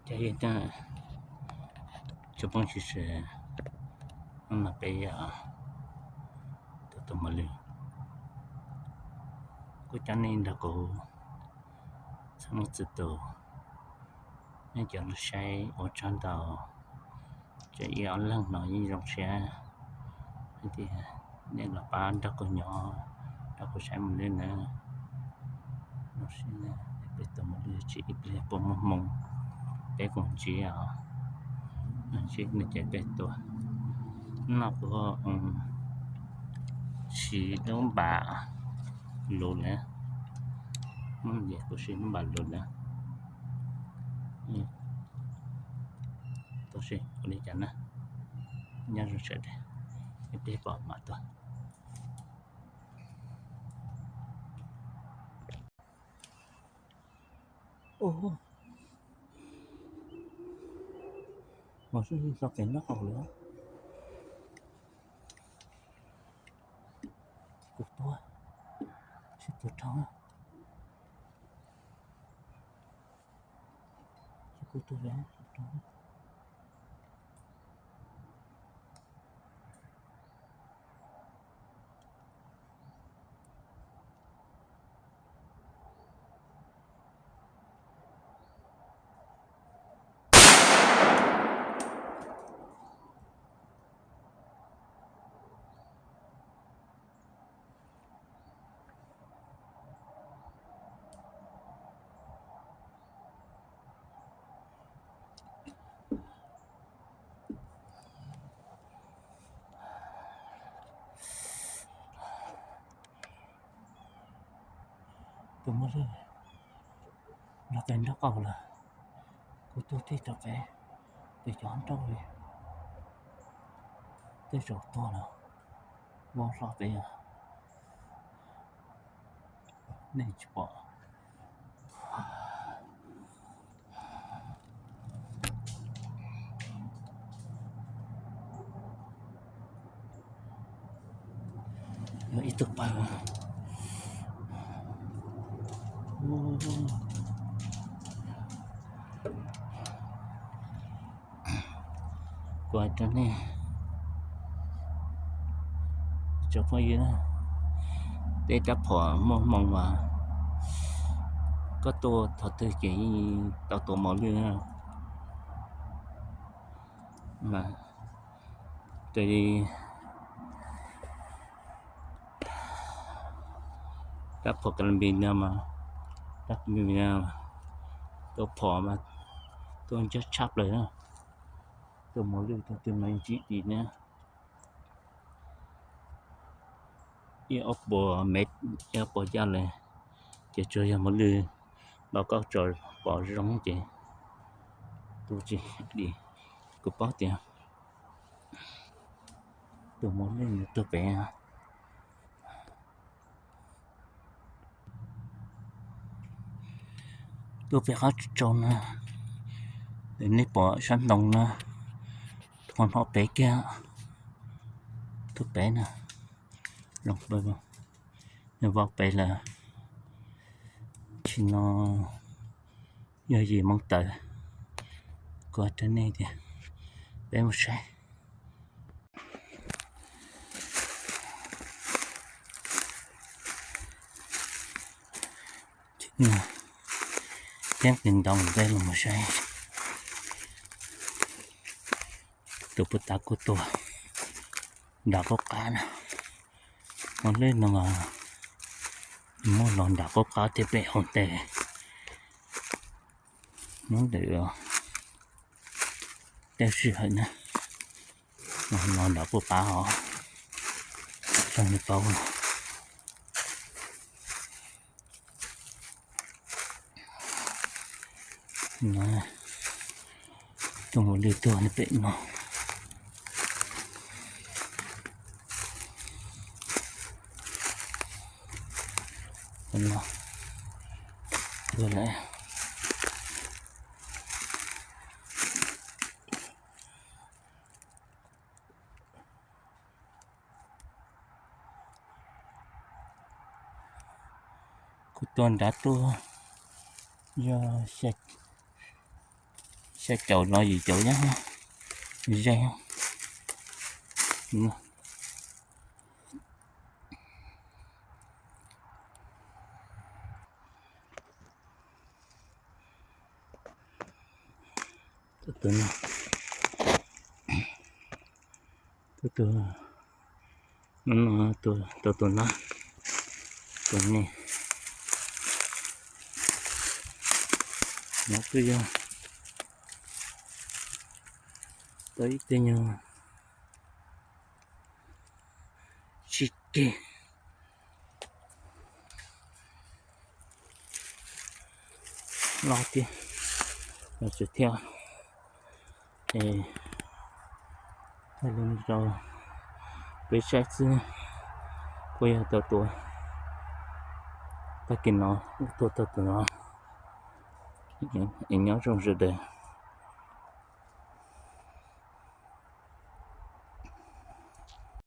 Cov yawg thiab tsoom phooj ywg sawv daws, hnub no peb yog tus tus mos lwj, kuv coj nej nrog kuv txhua leej txhua tus, nej cov los saib ua tsaug ntau. Tsam ib ob leeg no yeej zoo siab hais tias nej los pab nrog kuv nyob, nrog kuv saib mos lwj na. Zoo siab, peb tus mos lwj tsis ib pliag puas muaj hmoo, peb kuj ntsib os, ntsib nws ces peb tuaj. Hnub no kuv siv lub npam lus lawm, hnub no kuv siv lub npam lus lawm. Tuaj seb ua li cas na, nyob zoo sawv daws, ib pliag pom mam tuaj. Mos lwj los kev nraub qaum lawm. Kuv tuag, sib tuag rau, sib kuv tuag rau. Tus mos lwj los kev nraub qaum lawm, kuv tuag tib rau pem, pem cov nrauj li, tej zaum tuag lawm, vau hlo pem os, nej tsis pom. Yog ib tug pawg. Kuv hais rau nej tsoom phooj ywg, tej rab phom muaj hmoo mas koj tuaj thaum twg ces yeej tau tua mos lwj na. Mas raws li rab phom Colombia no mas, rab Colombia no tua phom mas tua ntsawg tshaj plaws na. Tua mos lwj tus twg mas ntsib dim na. Ib ob puas mev, ib ob puas yaj lawm, ces tsuas yog mos lwj los koj tso pom zoo ces tua tsis dim. Kuv paub tias tus mos lwj nws tuag pem, tuag pem qab tsau na, nej pom sab ntoo na, ho hnov pem kiag, tuag pem na, zoo pawg, nws vau pem lawm. Tsis no yog yim moo tawm, kuv hais rau nej tias peb mus saib. Thiab nqis ntoo peb los mus saib tus puag ta kuj tuag nram qub qab na. Mos lwj no mas muaj los nram qub qab thiab pem hauv tes. Hnub ntawd tej sij hawm na, los nram qub qab os, zoo li paub. Tus mos lwj tuag nyob pem no. Tuag lawm. Kuv tua nrad tuaj yog xya, Cov caum los yim caum nyob ze. Tus no, tus, tus no, tus, tus no, tus ne, no twb yog tau ib tug nyuag tsib keg los thiab, los tsev thiab. Es thaij li no rau peb saib xwb, kuj yog tau tua tag kis no, tua tau tus no. Es nyob zoo sawv daws.